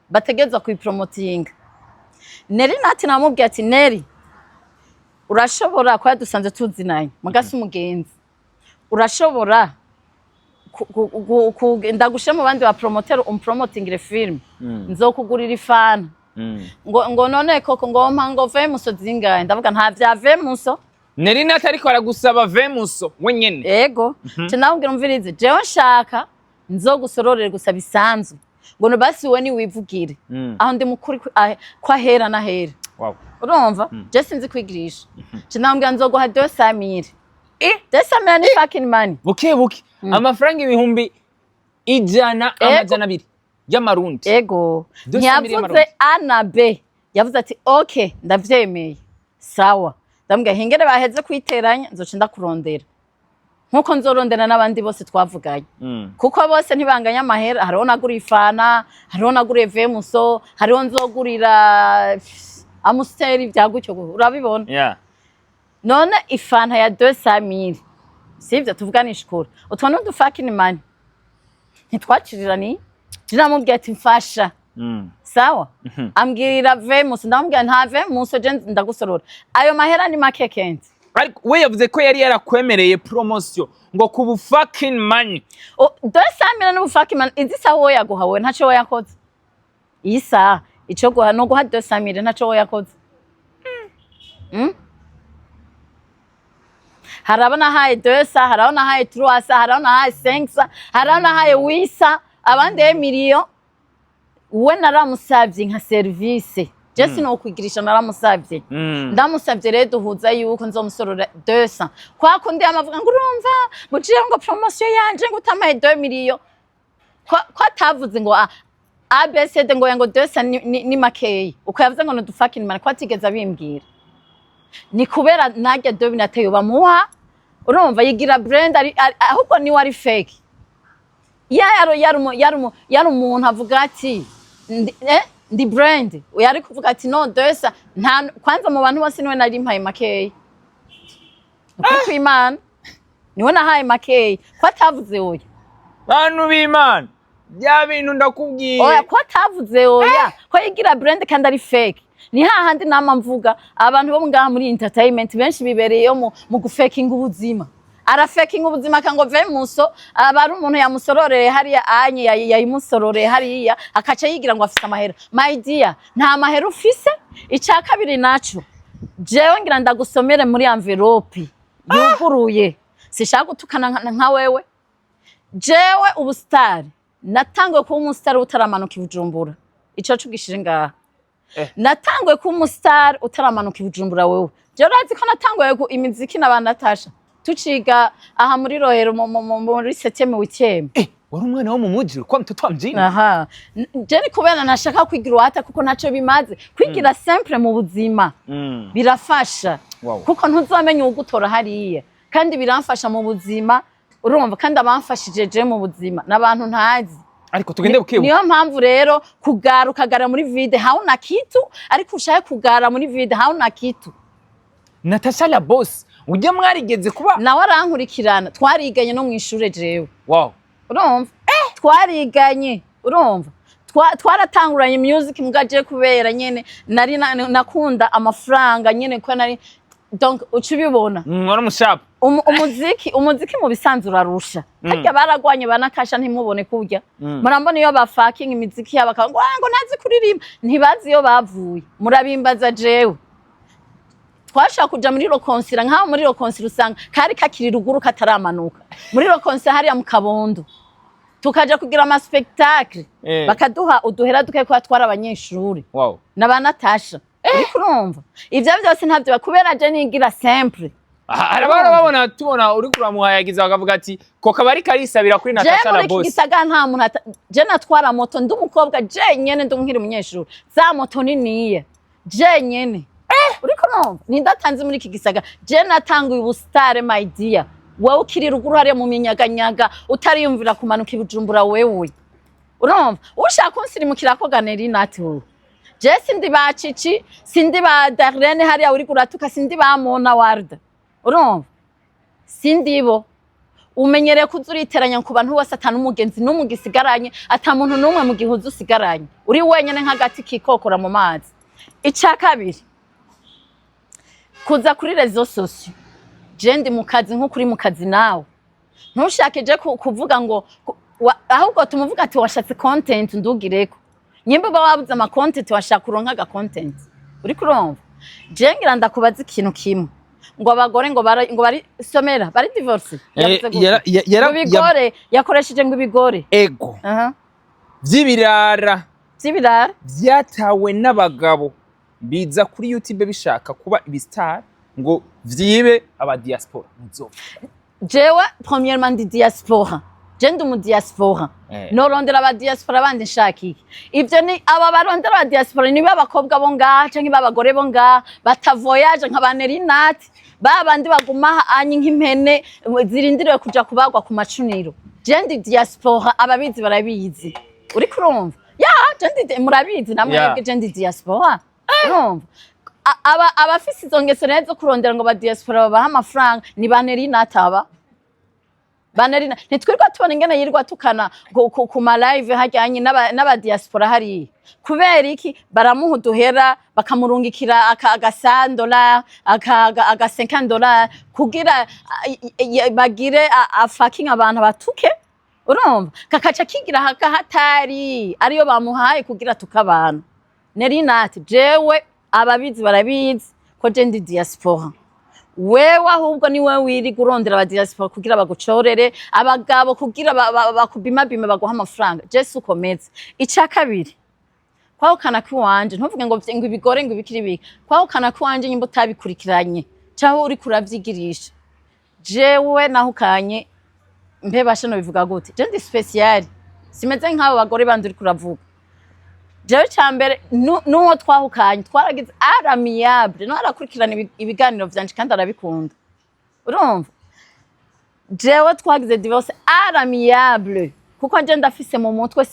[SPEAKER 1] bategerezwa kuyipromotinga. Neri Nati namubwiye ati: "Neri, urashobora kuba dusanze tuzinanye, mugasi umugenzi, urashobora ndagushire mu bandi ba promoteur, umpromotingire film, nzokugurira ifana." Ngo none koko ngo mpa ngo vemuso zingahe? Ndavuga nta vya vemuso.
[SPEAKER 2] Neri Nati ariko aragusaba vemuso wenyene?
[SPEAKER 1] Ego. Ce nawubwira: "Umvirize, jewe nshaka nzogusororere gusa bisanzwe." Ngo no basi we niwivugire. Aho ndi mukuri ko ahera n'ahera. Urumva, je sinzi kwigirisha. Ce namubwira: "Nzoguha 200 000." 200 000 ni fucking money.
[SPEAKER 2] Buke buke, amafaranga 100,000, 200 y'amarundi.
[SPEAKER 1] Ego.
[SPEAKER 2] 200 000
[SPEAKER 1] Ntiyavuze
[SPEAKER 2] y'amarundi.
[SPEAKER 1] A na B, yavuze ati: "OK, ndavyemeye, sawa." Ndamubwira: "Hingere baheze kwiteranya, nzoca ndakurondera nkuko nzorondera n'abandi bose twavuganye." Kuko bose ntibanganya amahera. Hariho naguriye ifana, hariho naguriye vemuso, hariho nzogurira Amstel, bya gutyo, urabibona. None ifanta ya 200 000, sivyo? Tuvuganisha ukuri, utwo ni fucking money, ntitwacirirani. Namubwiye ati: "Mfasha." Sawa, ambwirira vemuso, ndamubwira: "Nta vemuso, je ndagusorora ayo mahera ni make kenshi."
[SPEAKER 2] Ariko we yavuze ko yari yarakwemereye promotion ngo ku bu fucking money.
[SPEAKER 1] 200 000 n'ubu fucking money. Izi saha wowe yaguha, wowe ntaco we yakoze. Iyi saha ico guha no guha 200 000, ntaco we yakoze. Hari abo nahaye 200, hari abo nahaye 300, hari abo nahaye 500, hari abo nahaye 800, abandi million. We naramusavye nka service, je sinokwigirisha, naramusavye. Ndamusavye rero, duhuza yuko nzomusorora 200. Kwa kundi yamavuga ngo urumva ngo jewe ngo promotion yanje ngo utamaye 2 million, ko atavuze ngo ABCD, ngo ngo 200 ni makeyi. Uko yavuze ngo ni fucking money, ko atigeze abimbwira, ni kubera narya 2 binateye bamuha. Urumva, yigira brand ahubwo niwe ari fake. Ya yari umuntu avuga ati ndi brand, yari kuvuga ati no 200 nta. Kwanza mu bantu bose niwe nari mpaye makeyi, ukuri kw'Imana. Niwe nahaye makeyi ko atavuze oya.
[SPEAKER 2] Bantu b'Imana, bya bintu ndakubwiye.
[SPEAKER 1] Oya, ko atavuze oya, ko yigira brand kandi ari fake. Ni hahandi nama mvuga, abantu bo ngaha muri entertainment benshi bibereyeyo mu gufekinga ubuzima. Arafekinga ubuzima kango ve muso aba ari umuntu yamusororeye hariya anye, yayimusororeye hariya, akaca yigira ngo afise amahera. My dear, nta mahera ufise. Ica kabiri naco, jewe ngira ndagusomere muri envelope yuguruye. Sishaka gutukana nka wewe. Jewe ubusitari natanguye kuba umusitari utaramanuka i Bujumbura. Ico cugishije ngaha. Natanguye kuba umusitari utaramanuka i Bujumbura. Wewe jewe urazi ko natanguye ku imiziki na ba Natasha tuciga aha muri Rohero muri septième, huitième.
[SPEAKER 2] Eh, wari umwana wo mu muji kwa mtoto wa mjini.
[SPEAKER 1] Aha. Je ni kubera nashaka kwigira uwata, kuko ntaco bimaze kwigira simple mu buzima. Birafasha kuko ntuzamenya uwugutora hariya, kandi biramfasha mu buzima, urumva? Kandi abamfashije je mu buzima n'abantu ntazi.
[SPEAKER 2] Ariko tugende buke buke.
[SPEAKER 1] Niyo mpamvu rero kugara, ukagara muri vide, hauna kitu. Ariko ushaka kugara muri vide, hauna kitu.
[SPEAKER 2] Natasha la boss ujya mwarigeze kuba?
[SPEAKER 1] Nawe arankurikirana, twariganye no mw'ishure jewe. Urumva, twariganye, urumva, twaratanguranye music. Mugaje kubera nyene nari nakunda amafaranga nyene, ko nari, donc uca ubibona.
[SPEAKER 2] Wari umushapu.
[SPEAKER 1] Umuziki mu bisanzwe urarusha. Harya baragwanye ba Natasha, ntimubone kurya. Murambona iyo bafakinga imiziki yabo, bakavuga ngo: "Ah, ngo ntazi kuririmba." Ntibazi iyo bavuye. Murabimbaza jewe, twashaka kuja muri rokonsira. Nk'aho muri rokonsira usanga kari kakiri ruguru, kataramanuka muri rokonsira hariya mu Kabondo, tukaja kugira ama spectacle, bakaduha uduhera duke kuba twari abanyeshuri. Na ba Natasha, uriko urumva, ivyo vyose ntavyo kubera je nigira simple.
[SPEAKER 2] Aha, hari abahora babona, tubona uri kuramuhayagiza, bakavuga ati ko kabari karisabira kuri
[SPEAKER 1] Je
[SPEAKER 2] Natasha
[SPEAKER 1] muri
[SPEAKER 2] la
[SPEAKER 1] iki
[SPEAKER 2] boss.
[SPEAKER 1] gisagara nta muntu je natwara moto ndi umukobwa jenyene, ndi nkiri umunyeshuri, za moto niniye jenyene. Uriko urumva, nindatanze muri iki gisagara. Je natanguye ubusitare, my dear. Wowe ukiri ruguru hariya mu minyaganyaga, utariyumvira kumanuka i Bujumbura. Wewe urumva ushaka kunsirimukirako ganeri nati wowe, je sindi ba Cici, sindi ba Darlene hariya uri kuratuka, sindi ba Mona Warda, urumva, sindibo. Umenyereye kuza uriteranya ku bantu bose, ata n'umugenzi n'umwe ugisigaranye, ata muntu n'umwe mu gihuzu usigaranye, uri wenyene nk'agati kikokora mu mazi. Ica kabiri, kuza kuri réseaux sociaux, je ndi mu kazi nk'uko uri mu kazi nawe. Ntushake je kuvuga ngo ahubwo tumuvuga ati washatse content ndugireko. Nyimba uba wabuze ama content, washaka uronka aga content. Uriko urumva, je ngira ndakubaza ikintu kimwe: ngo abagore ngo ngo bari somera bari divorce, yavuze gute? Ngo ibigore yakoresheje, ngo ibigore.
[SPEAKER 2] Ego.
[SPEAKER 1] Aha.
[SPEAKER 2] Vy'ibirara.
[SPEAKER 1] Vy'ibirara.
[SPEAKER 2] Vyatawe n'abagabo biza kuri YouTube bishaka kuba ibistar ngo vyibe aba diaspora nzopfa.
[SPEAKER 1] Jewe premièrement ndi diaspora, je ndi umu diaspora. Norondera aba diaspora bandi nshaka iki? Ivyo ni aba barondera aba diaspora, ni b'abakobwa bo ngaha canke b'abagore bo ngaha batavoyaje nka ba Nerinati, ba bandi baguma anyi nk'impene zirindiriwe kuja kubagwa ku macuniro. Je ndi diaspora, ababizi barabizi. Uriko urumva ya je ndi, murabizi namwe. Je ndi diaspora, urumva. Aba abafise izo ngeso rero zo kurondera ngo ba diaspora babaha amafaranga ni ba Nerinati. Aba Banerina ntitwirirwa tubona ingene yirirwa tukana ku ma live hajyanye n'aba diaspora hariya. Kubera iki? Baramuha uduhera, bakamurungikira aga $100, aga $50, kugira bagire afakinga abantu batuke. Urumva, kakaca kigira hakahatari ariyo bamuhaye kugira tuke abantu. Nerinati, jewe ababizi barabizi ko je ndi diaspora. Wewe ahubwo ni wewe wirirwa urondera aba diaspora kugira bagucorere abagabo, kugira bakubimabime baguha amafaranga. Je si ukomeze. Ica kabiri, kwahukana kw'iwanje, ntuvuge ngo ngo ibigore, ngo ibikiri biki. Kwahukana kw'iwanje, nyimba utabikurikiranye cyangwa uriko uravyigirisha, jewe nahukanye mpebasha no bivuga gute? Je ndi spécial, simeze nk'abo bagore bandi uriko uravuga. Jewe cambere n'uwo twahukanye twaragize à l'amiable, no arakurikirana ibiganiro vyanje kandi arabikunda. Urumva, jewe twagize divorce à l'amiable, kuko nje ndafise mu mutwe,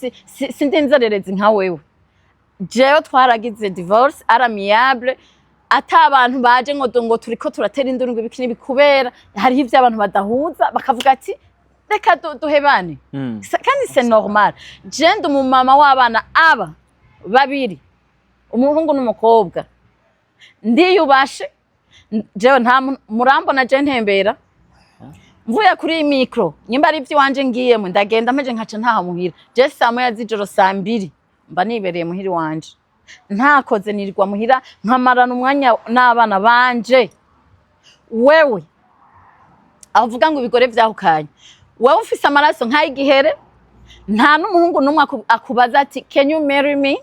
[SPEAKER 1] sindi inzererezi nka wewe. Jewe twaragize divorce à l'amiable. Ata abantu baje ngo turiko turatera induru, ngo ibiki n'ibi, kubera hariho ivyo abantu badahuza, bakavuga ati reka duhebane. Kandi c'est normal. Je ndi umumama w'abana aba babiri, umuhungu n'umukobwa. Ndiyubashe. Jewe nta murambona je ntembera mvuye kuri iyi micro. Nyimba ari ivy'iwanje ngiyemo, ndagenda mpeje nkaca ntaha muhira. Je 1:00 z'ijoro, 2:00, mba nibereye muhira iwanje, ntakoze, nirirwa muhira nkamarana umwanya n'abana banje. Wewe avuga ngo ibigore vyahukanye, wewe ufise amaraso nk'ay'igihere, nta n'umuhungu n'umwe akubaza ati "Can you marry me?"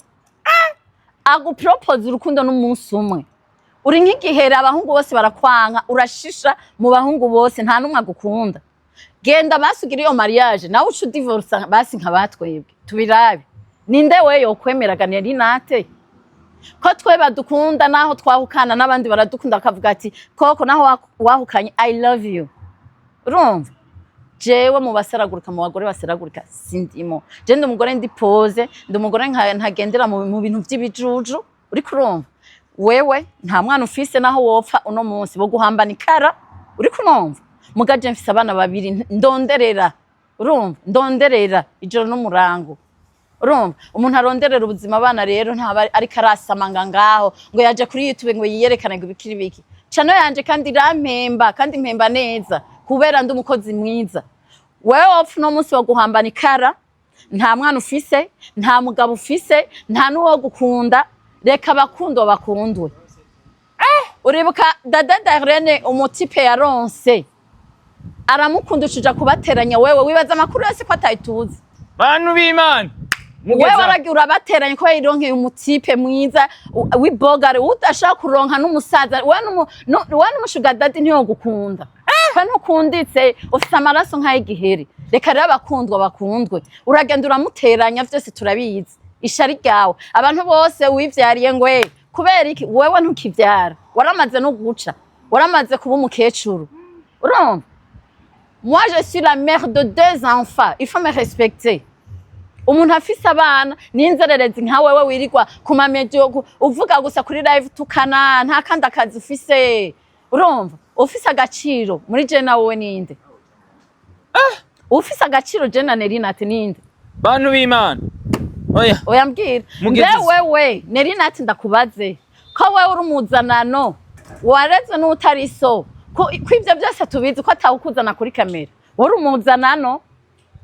[SPEAKER 1] Agupropose urukundo n'umunsi umwe. Uri nk'igihere, abahungu bose barakwanka, urashisha mu bahungu bose, nta n'umwe agukunda. Genda basi ugire iyo mariage, nawe uca udivorce basi nka batwebwe, tubirabe. Ninde we yokwemeraga Nerinate ko twe badukunda naho twahukana, n'abandi baradukunda, bakavuga ati koko naho wahukanye, I love you. Urumva, jewe mu baseragurika, mu bagore baseragurika, sindimo. Je ndi umugore ndi posée, ndi umugore ntagendera mu bintu vy'ibijuju. Uriko urumva, wewe nta mwana ufise, naho wopfa uno munsi bo guhambana ikara. Uriko urumva, muga je mfise abana babiri ndonderera. Urumva, ndonderera ijoro n'umurango. Urumva, umuntu aronderera ubuzima abana rero ntaba ariko arasamanga ngaho ngo yaje kuri YouTube ngo yiyerekane, ngo ibikiri biki. Channel yanje kandi irampemba, kandi impemba neza kubera ndi umukozi mwiza. Wewe wopfa uno munsi wo guhambana ikara, nta mwana ufise, nta mugabo ufise, nta n'uwo gukunda. Reka abakundwa bakundwe. Uribuka Dada Darlene, umutipe yaronse aramukunda, ucuja kubateranya. Wewe wibaza amakuru yose ko atayituzi.
[SPEAKER 2] Bantu b'Imana.
[SPEAKER 1] Wewe waragiye urabateranya ko yironkeye umutipe mwiza w'ibogare, udashaka kuronka n'umusaza. Wewe n'umu sugar daddy ntiyogukunda twe, ntukunditse, ufise amaraso nk'ay'igihere. Reka rero abakundwa bakundwe. Uragenda uramuteranya, vyose turabizi, ishari ryawe. Abantu bose wivyariye ngo kubera iki? Wewe ntukivyara, waramaze no guca, waramaze kuba umukecuru. Urumva, moi je suis la mère de deux enfants, il faut me respecter. Umuntu afise abana n'inzererezi nka wewe wirirwa ku mamediyo uvuga gusa kuri live, tukana, nta kandi akazi ufise. Urumva, ufise agaciro muri je na wowe ninde ufise agaciro? Je na Nerinati ninde?
[SPEAKER 2] Bantu b'Imana, oya.
[SPEAKER 1] Oya, mbwira.
[SPEAKER 2] Mugeze.
[SPEAKER 1] Mbe wewe Nerinati, ndakubaze, ko wewe uri umuzanano wareze n'utari so, ko ivyo byose tubizi ko atawukuzana kuri kamera, wari umuzanano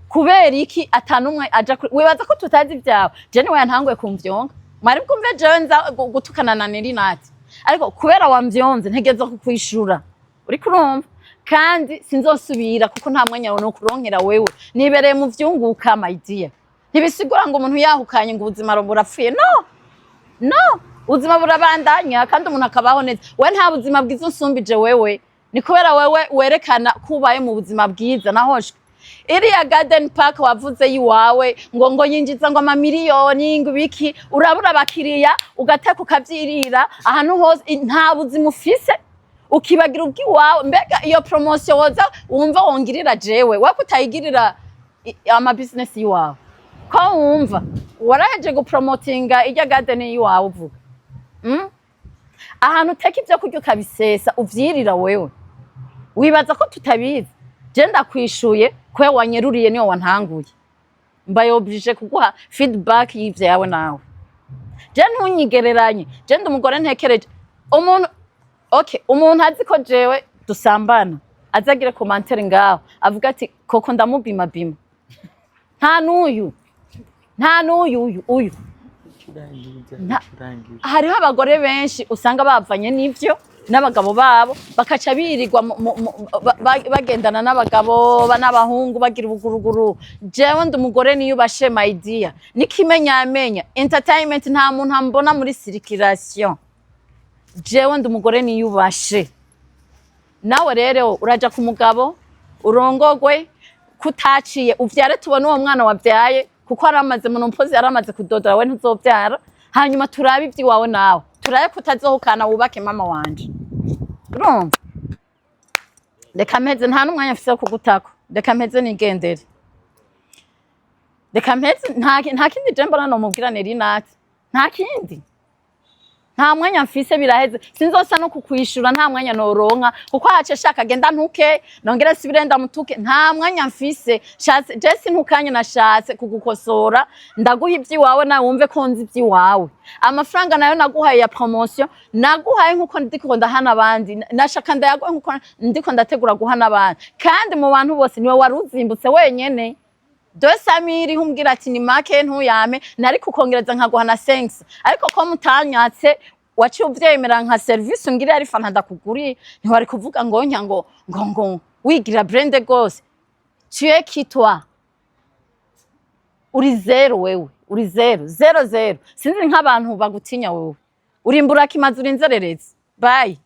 [SPEAKER 1] kubera iki atanumwe aja kuri? Wibaza ko tutazi ibyawe? Je niwe yantanguye kumvyonga, mwari bwumve jewe nza gutukana na Nerinati, ariko kubera wamvyonze ntegereza kukwishura. Uriko urumva, kandi sinzosubira kuko nta mwanya no kuronkera wewe. Nibereye mu vyunguka, my dear. Ntibisigura ngo umuntu yahukanye ngo ubuzima burapfuye. No, no, ubuzima burabandanya kandi umuntu akabaho neza. We nta buzima bwiza unsumbije wewe, ni kubera wewe werekana ko ubaye mu buzima bwiza. Nahoshwe iriya garden park wavuze yiwawe ngo yinjiza ngo amamiliyoni, ngo ibiki, urabura abakiriya, ugateka ukavyirira ahantu hose. Nta buzima ufise, ukibagira ubw'iwawe. Mbega iyo promotion woza wumva wongirira jewe, we kutayigirira ama business yiwawe, ko wumva waraheje gupromotinga irya garden yiwawe uvuga, Ahantu uteka ivyo kurya ukabisesa uvyirira wewe, wibaza ko tutabizi? Je ndakwishuye kwe wanyeruriye, niyo wantanguye, mbaye obligé kuguha feedback y'ivyawe. Nawe je ntunyigereranye. Je ndi umugore ntekereje. Umuntu, okay, umuntu azi ko jewe dusambana azagire commentaire ngaho avuga ati koko ndamubima bima. Nta n'uyu, nta n'uyu, uyu uyu. Hariho abagore benshi usanga bavanye n'ivyo n'abagabo babo, bakaca birirwa bagendana n'abagabo n'abahungu, bagira ubuguruguru. Jewe ndi umugore niyubashe, my dear. N'ikimenyamenya entertainment, nta muntu ambona muri circulation. Jewe ndi umugore niyubashe. Nawe rero uraja ku mugabo urongogwe, kutaciye uvyare, tubone uwo mwana wavyaye, kuko yaramaze ménopause, yaramaze kudodora. We ntuzovyara, hanyuma turabe ivy'iwawe, nawe turabe kutazohukana, wubake mama wanje. Urumva, reka mpeze, nta n'umwanya mfise wo kugutako. Reka mpeze nigendere, reka mpeze. Nta kindi je mbona nomubwira Nerinati, nta kindi, nta. Nta mwanya mfise, biraheze. Sinzosa no kukwishura, nta mwanya noronka, kuko hace shaka genda ntuke, nongere sibire ndamutuke. Nta mwanya mfise. Shatse je sintukanye, nashatse kugukosora. Ndaguha ivy'iwawe, nawe wumve ko nzi ivy'iwawe. Amafaranga nayo naguhaye ya promotion, naguhaye nkuko ndiko ndahana abandi. Nashaka ndayaguhe nkuko ndiko ndategura guhana abandi, kandi mu bantu bose niwe wari uzimbutse wenyene. 200 mille umbwira ati ni make, ntuyame, nari kukongereza nkaguha na 5. Ariko ko mutanyatse, waciye uvyemera nka service ungiriye, ari fanta ndakuguriye. Ntiwari kuvuga ngo nya ngo wigira brand gose. Tu es qui, toi? Uri zéro wewe, uri zéro, zéro, zéro. Sinzi nk'abantu bagutinya wewe. Uri imburakimazi, uri inzererezi. Bye.